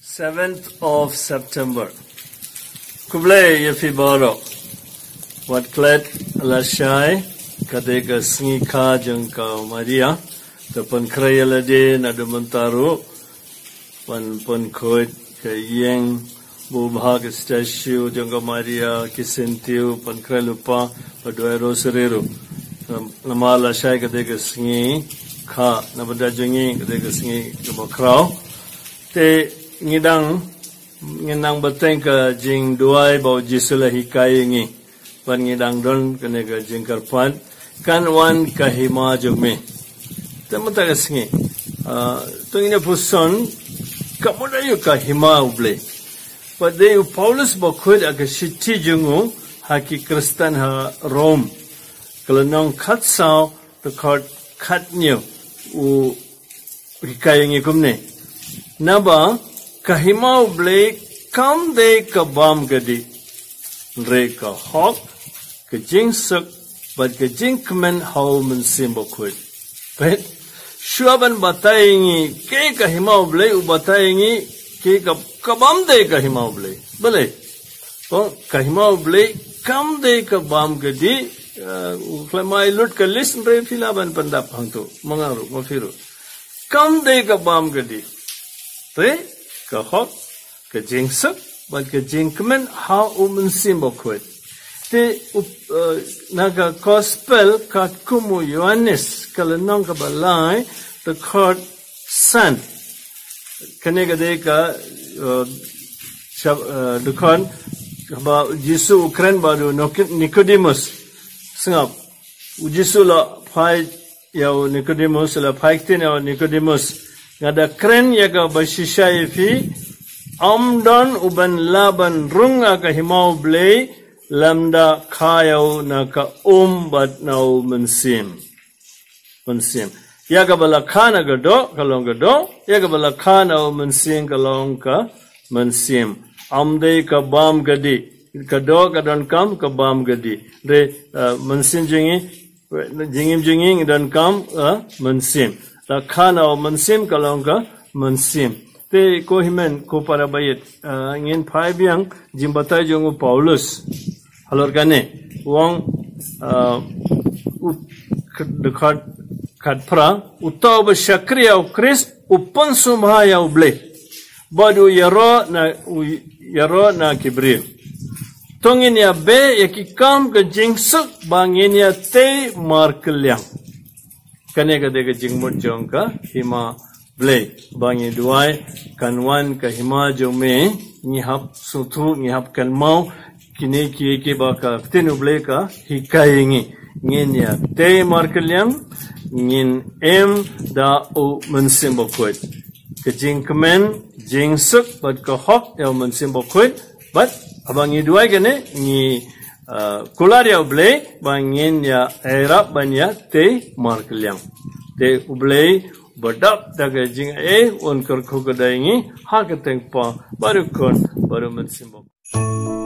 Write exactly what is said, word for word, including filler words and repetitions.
Seventh of September. Khublei ïa phi baroh. Wat klet, lashai ka dei ka sngi kha jong ka Maria. Te pynkhreh ïa lade naduh mynta ruh, ban pynkhuid ka ïing babha, ka statue jong ka Maria, ki syntiew, pynkhreh lypa, ban duwai rosary ruh. Namar lashai ka dei ka sngi kha, na ka bynta jong ngi ka dei ka sngi kaba khraw. Te ngi dang, ngi nang bteng ka jingduwai ba u Jisu u la hikai ïa ngi. Bad ngi dang don kane ka jingkyrpad, kan wan ka hima jong me. Te mynta ka sngi, ah, to ngin ïa puson, ka mut aïu ka hima U Blei. Bad dei u Paulus ba khuid ha ka shithi jong u ha ki Khristan ha Rom, ka lynnong khatsaw, dkhot khathynñiew, u hikai ïa ngi kumne. Naba ka hima U Blei kam dei ka bam ka dih, hynrei ka hok, ka jingsuk, bad ka jingkmen ha U Mynsiem Bakhuid. Peit, shuwa ban batai ïa ngi kaei ka hima U Blei, u batai ïa ngi kaei ka, ka bam dei ka hima U Blei. Balei? Kong, ka hima U Blei kam dei ka bam ka dih, eh, u khlem ai lut ka list, hynrei phi lah ban pyndap hangto, ma nga ruh, ma phi ruh. Kam dei ka bam ka dih. Te ka hok, ka jingsuk, bad ka jingkmen ha U Mynsiem Bakhuid. Te u, eh, na ka Gospel katkum u Ïoannis, ka lynnong kaba lai, dkhot san. Kane ka dei ka, eh, shab-, eh, dkhot, ba u Jisu u kren bad u Nok-, Nikodemus. Sngap. U Jisu u la phai ïa u Nikodemus, u la phai ktien ïa u Nikodemus. Nga da kren ïa kaba shisha ïa phi, ym don uban lah ban rung ha ka hima U Blei, lymda kha ïa u na ka um bad na U Mynsiem. Mynsiem. Ïa kaba la kha na ka doh, ka long ka doh, ïa kaba la kha na U Mynsiem, ka long ka mynsiem. Ym dei ka bam ka dih, ka doh ka donkam, ka bam ka dih. Hynrei, eh, mynsiem jong ngi, jingim jong ngi ngi donkam, eh, mynsiem. La kha na U Mynsiem, ka long ka mynsiem. Te ko hynmen, ko para baieit, eh, ngin phai biang jingbatai jong u Paulus. Halor kane, u ong, eh, u k-, dkhot khatphra, uta uba shakri ïa u Khrist, u pynsngewbha ïa U Blei. Bad u ïaroh na, u ïaroh na ki briew. To ngin ïa beh ïa ki kam ka jingsuk ba ngin ïa tei markylliang. Kane ka dei ka jingmut jong ka hima Blei. Ba ngi duwai, kan wan ka hima jong me, ngi hap sngewthuh, ngi hap kynmaw, kine ki, kiba ka ktien U Blei ka hikai ïa ngi. Ngin ïa tei markylliang, ngin im da U Mynsiem Bakhuid. Ka jingkmen, jingsuk, bad ka hok ïa U Mynsiem Bakhuid, bad haba ngi duwai kane, ngi, ah, kular ïa U Blei, ba ngin ïa ïarap ban ïa tei markylliang. Te U Blei, ba dap da ka jingaiei, un kyrkhu kyrdoh ïa ngi, ha ka kyrteng Kpa, bad u Khun, bad u Mynsiem Bakhuid.